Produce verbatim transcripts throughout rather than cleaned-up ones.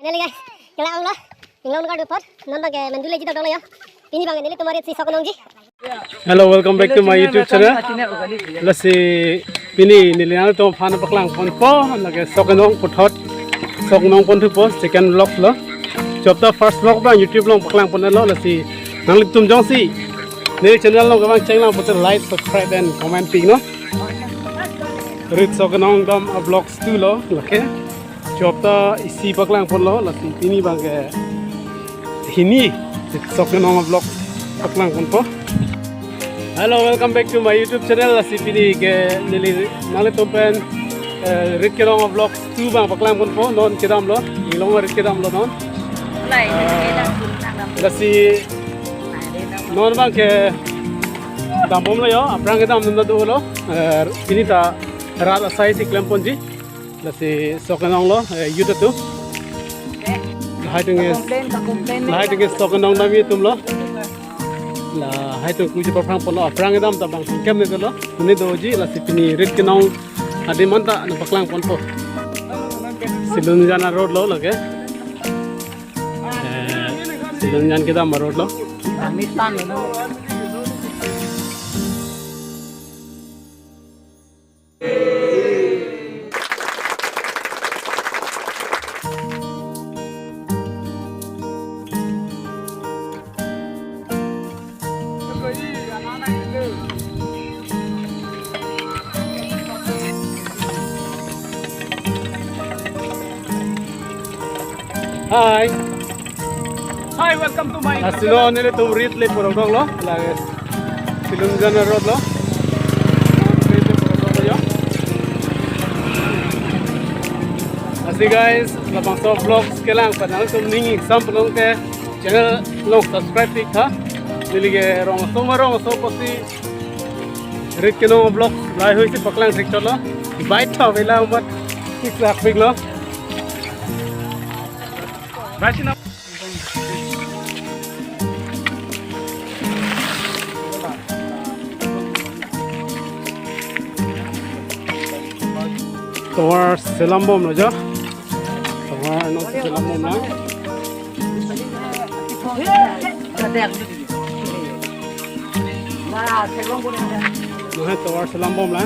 Finally guys, kelang-onglo. Inglong kar dupot. Non bang ke mendu leji dok dok lo yo. Pini bang nelitum arit si sok nongji. Hello, welcome back to my YouTube channel. Lasi pini neli nanglitum aphan paklang ponpo, lake sok nong puthot, sok nong pon thupo, second vlog lo. Chopta first vlog bang YouTube along paklang ponlo, lasi nanglitum jongsi neli channel along kevang cheng lang puthot like, subscribe and comment pi non. Rit sok nong dam a vlogs tu lo, lake. Chopta isi paklang ponlo, lasi pini bang ke hini sok nong vlog paklang ponpo. Hello, welcome back to my YouTube channel. Lasi pini ke neli nanglitum pen, eh, rit kenong vlog tu bang paklang ponpo, non kedam lo, inglong rit kedam lo non. Lai, Eh, kedam pun kedam. Lasi non bang ke dambom lo yo, aphrang kedam non dolo. Eh, pini ta rat asai si klem ponji. Lasi sok nong lo, eh, youth atum. Lahai atum ke, Complain, ka complain. Lahai atum ke sok nong dam atum lo. Lahai atum kuji aphrang ponlo, aphrang kedam ta bang singkem ne dolo. Ne doji, lasi pini rit kenong adim anta nangpaklang ponpo. Silunjan a road lo lake. Eh, Silunjan kedam a road lo. Kami tan lo. Hi. Hi, welcome to my Asilo nelitum rit le porok dong lo, lake Silunjan road lo. Rit le porok dong lo yo. Lasi guys, labangso vlogs kelang pen nangtum ning ingsam pulote channel along subscribe pik tha. Neli ke rong aso ma rong aso pusi rit kenong vlog lahai hui si paklang thek chot lo. Bye tha vela umat ik rak pik lo. Bye sina. Tovar selam bom lo jo. Tovar no selam bom lo. Lahai tovar selam bom lo.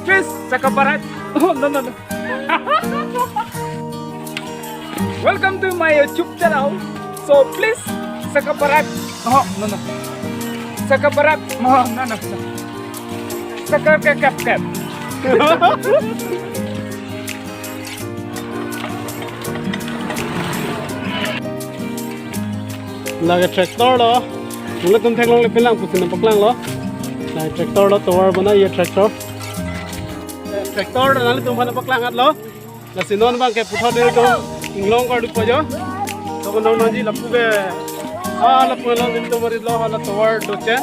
Please, saka barat. Oh, no, no, no. Welcome to my YouTube channel. So please, saka barat. Oh, no, no. Saka barat. Oh, no, no, no. Saka kep, kep, kep. Lake tractor lo. Nangtum theklongle pin lang pusi nangpaklang lo. Lake tractor lo, tovar banaiye tractor. Tractor lo, nangtum aphan paklang at lo. Lasi non bang ke puthot nelitum inglong kar dupo jo. Sok nong nangji lapu ke. Ah, lapu lo nelitum arit lo, hala tovar doche.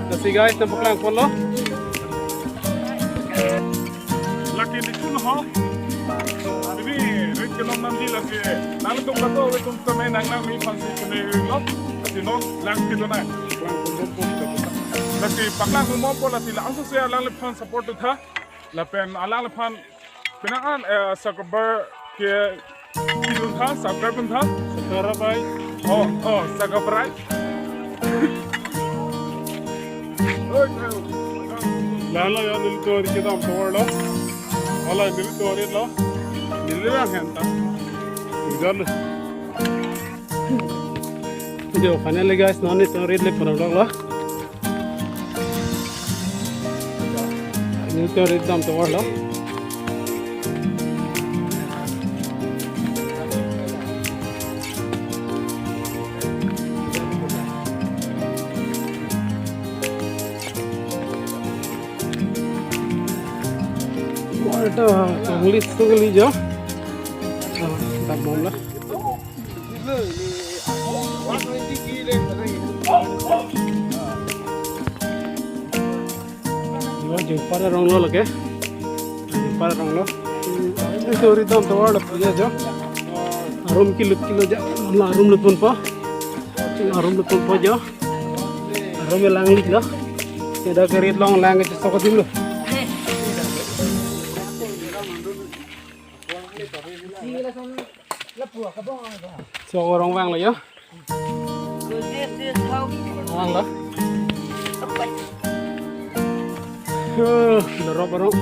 Lasi guys, nangpaklang ponlo. Lake nelitum ho. Pini rit kenong nangji lake. Nangtum kato atum tame nang nang mi aphan si tame lo. Lasi non lang kedonai. Lang kedon po. Lasi paklang mo po lasi la angso se alangliphan support tha. Lapen alangliphan penang an, eh, subscriber ke kidun tha, subscribe tha. Subscribe bai. Oh, oh, subscribe. Oi, oi. Lalo ya, nelitum rit kedam tovar lo. Hala nelitum rit lo. Neli lang henta. Idan. Jo, finally guys, non nelitum rit le porok lo. Nelitum rit dam tovar lo. Tovar ta English to kali jo. Ah, tak bom la. Jingpar arong lo lake. Jingpar arong lo. Ini sorry dam tovar lo punya jo. Arum kilut kilo ja. La arum lutun po. La arum lutun po jo. Arum langlik lo. Kita kerit long lang ke sok dim lo. So, arong vang lo yo. Vang lo. Huh, dorop arong.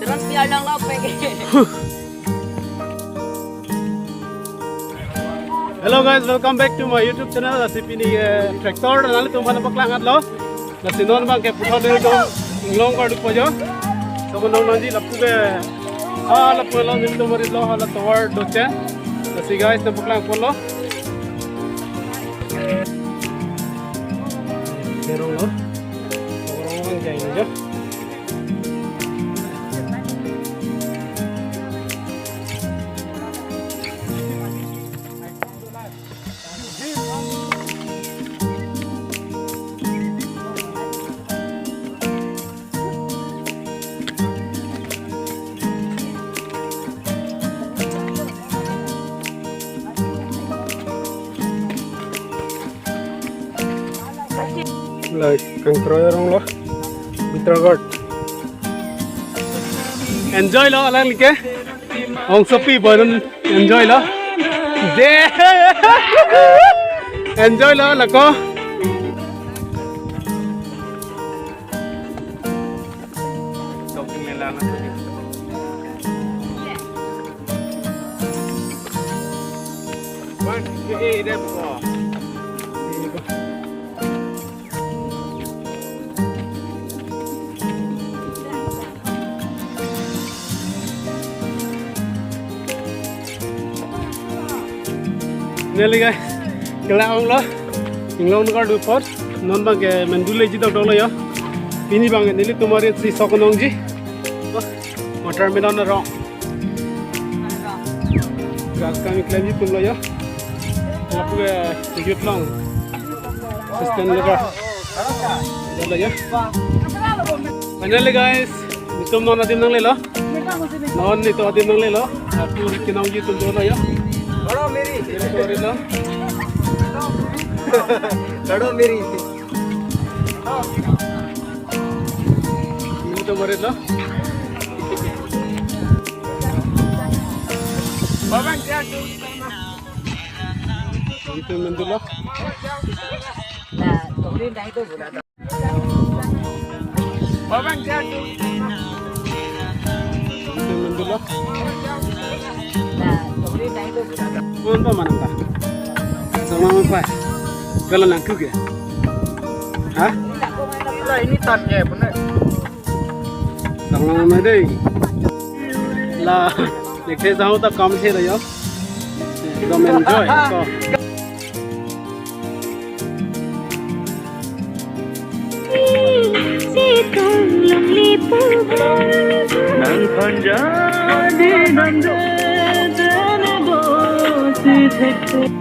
Terus dia lang lo pe. Hello guys, welcome back to my YouTube channel. Lasi pini, eh, tractor nanglitum aphan paklang-at lo. Lasi non abang ke puthot nelitum inglong kardunpo jo. So, non nangji lapu ke, ah, lapu lo nelitum marit lo, hala tovar doche. Lasi guys, nangpaklang ponlo. Arong lo. Arong vang jai lo jo. Lai, kangkroi arong lo. Bitragot. Enjoy lo, alanglike. Ongsopi boy dun enjoy lo. De. Enjoy lo, lako. Neli guys, kelang lo, inglong kardun apot, non abang ke mendu leji dokdok lo yo. Pini abang nelitum arit si sok nangji. Watermelon arong. Gas kami klemji atum lo yo. Lapu ke youth long. Assistant leader. Lo yo. Finally guys, nelitum non adim nanglelo. Non nelitum adim nanglelo. Lapu rit kenangji atum dolo yo. Karo meri. Sorry lo. Karo meri. Nelitum arit lo. Nelitum mendu lo. Nelitum mendu lo. Pon pa manang ta. Sama apa? Kalau nangku ke? Hah? Lah, ini tan ya, benar. Sama nama deh. Lah, dekhe sao ta kam se lo yo. Ekdom enjoy. So. Nang panja di nang de, de ne do si thek.